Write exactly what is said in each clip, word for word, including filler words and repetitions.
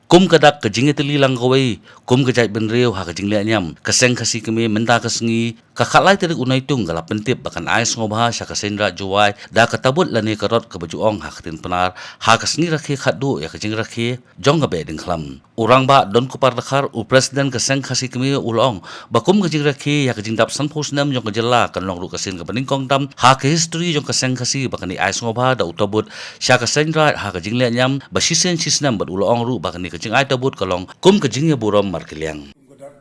Kum ka dak ka jingïatylli lang kawei kum ka jaitbynriew ha ka jingleh niam, ka Seng Khasi Kmie mynta ka sngi, ka khatlai tarik u Naitung, ka la pyntip ba kan ai sngewbha sha ka Seiñ Raij Jowai da ka tabut lane ka rot kaba ju ong ha ka ktien Pnar, ha ka sngi rakhe khatduh ïa ka jingrakhe jong ka Behdieñkhlam. U Rangbah Donkupar Dkhar, u President ka Seng Khasi Kmie, u la ong ba kum ka jingrakhe ïa ka jingdap sanphew snem jong ka jylla kan long ruh ka sien kaba nyngkong tam ha ka history jong ka Seng Khasi ba kan ïa ai sngewbha da u tabut sha ka Seiñ Raij ha ka jingleh niam ba shisien shisnem, bad u la ong ruh ba kane ka jingai tabut ka long kum ka jingïaburom markylliang. Kum ka dak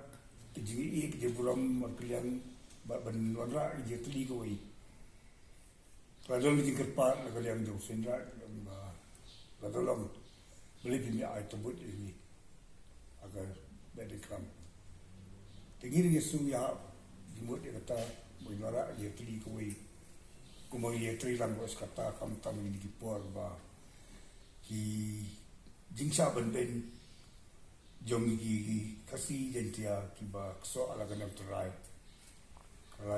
ka jingïeit ka jingburom markylliang bad ban wanrah ka jingïatylli kawei. Ka la don ka jingkyrpad na ka liang jong u Seiñ Raij, ka la don long, balei phim ïa ai tabut ïa ngi ha ka Behdieñkhlam. Te ngi ruh ngi sngew ïahap jingmut ïa kata, ba ngin wanrah ïa ka jingïatylli kawei. Kumba ngi ïatreilang ba sha kata, khamtam ha kine ki por ba ki jingshah bynbeiñ jong ki, ki Khasi Jaiñtia kiba ksoh ha la ka niam tynrai. Ka la,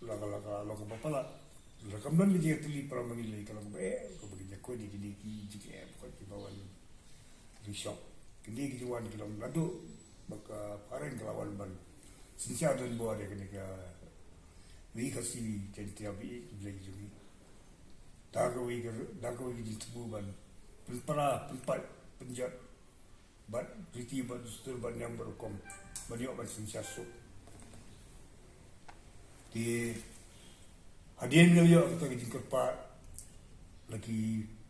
la, la, la, la kaba palat. Lada kam don ka jingïatylli para bangeit, ka long kaba eh, kaba ngin ïakhun ïa kine ki jingeh bakhot kiba wan ri shop. Kine ki jingwan ki long naduh ba ka phareng ka la wan ban synshar donbor ïa kane ka Ri Khasi Jaiñtia ba ïeit ba ïeit jong ngi. Da kawei ka, da kawei ka jingthmu ban pynpra, pynpait, pynjot bad riti bad dustur bad niam bad rukom ban ïoh ban synshar suk. Te hadien ngi la ïoh kata ka jingkyrpad na ki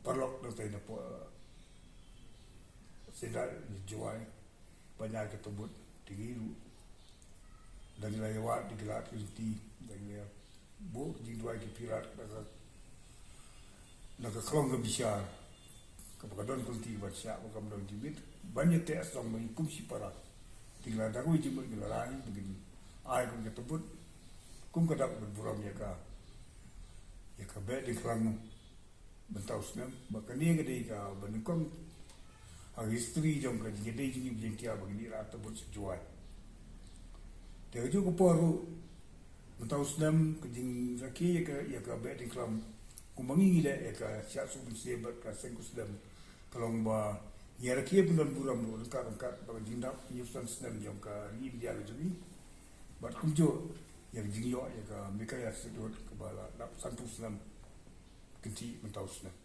paralok nangtai na pdeng Seiñ Raij Jowai ban ai ka tabut, te ngi ruh da ngi la ïawad da ngi la lad ki lynti, da ngi la buh ki jingduwai ki phirat na ka, na ka khlong ka bishar, kaba ka don ka lynti ban shah, ba kam don jingmut ban ïateh sdang ba ngi kum shipara. Te ngi la da kawei jingmut ngi la rai ba ngin ai kum ka tabut, kum ka dak ban burom ïa ka, ïa ka Behdieñkhlam mynta u snem, ba kane ka dei kaba nyngkong ha ka history jong ka jingïadei jong ngi Jaiñtia ba ngin ïa rah tabut sha Jowai. Te ha kajuh ka por ruh mynta u snem ka jingrakhe ïa ka, ïa ka Behdieñkhlam, kumba ngi ngi leh ïa ka Shiah Suk Mynsiem bad ka Seng Khuslem, ka long ba ngi ïa rakhe pyndonburom ruh ryngkat ryngkat bad ka jingdap hynñiewphew san snem jong ka Ri India ka jong ngi. Bad kumjuh ïa ka jingïoh ïa ka Meghalaya Statehood kaba la dap sanphew snem, kynthih mynta u snem.